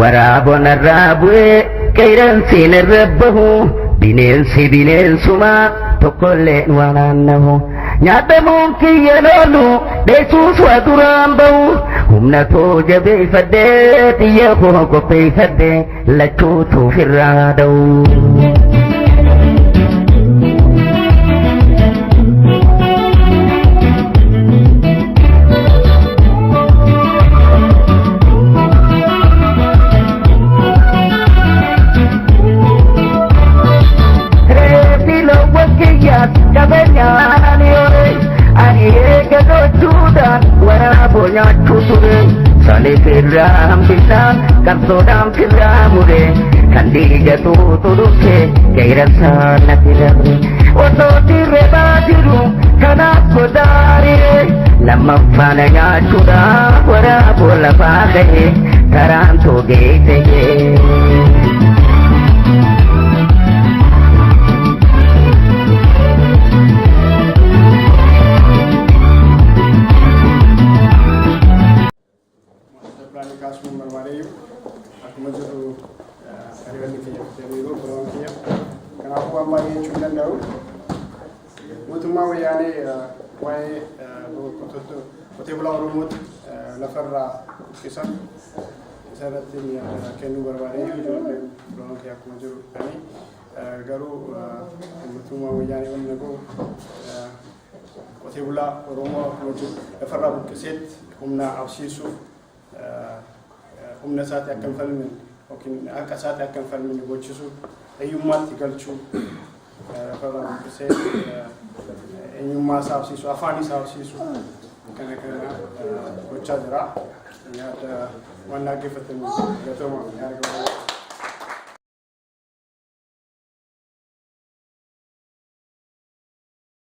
Waraaboo narraa bu'ee qeerransi narra bahu bineensi bineensumaa tokkolleen waan aannahu. Nyaatamuun kiyya loolu dheessuus waa duraan bahu humna too jabeeffadhee xiyya koo qopheeffadhee lachuutu ofirraa dha'u. Reefi loowwan kiyyaas qabeenyaan yore ani eega gochuudhaan waraaboo nyaachuu ture. Saniif irraa hambisaan qabsoodhaan firraa mure kan dhiiga tuutu dhufe qeerransaa natti dabre. Osoo dirree baatiru kanaaf godaarire lammaffaan nyaachuudhaaf waraaboo lafaa ga'e karaan toogee ta'e. Maastar pilaanii kaasuun barbaadeeyyu akkuma jiru hiriyoonni kiyya fitaniiru obboloon kiyya. Kanaafuu waan baay'ee jechuu hin danda'u. Mootummaa wayyaanee waa'ee qotee bulaa Oromootti lafarraa buqqisan isa irratti yaada kennuu barbaadeeyyu ijoolleen obboloon kiyya akkuma jiru dhufanii garuu mootummaa wayyaanee wanni godhu qotee bulaa Oromoo akkuma jiru lafarraa buqqiseetti humna absiisuuf humna isaati akka hin falmine yookiin haqa isaati akka hin falmine gochisuuf hiyyummaatti galchuu lafarraa buqqisee eenyummaa isaa absiisu afaan isaa absiisu kana kana gochaa jira. Yaada waan dhaggeeffataniif galatooma yaada qabu.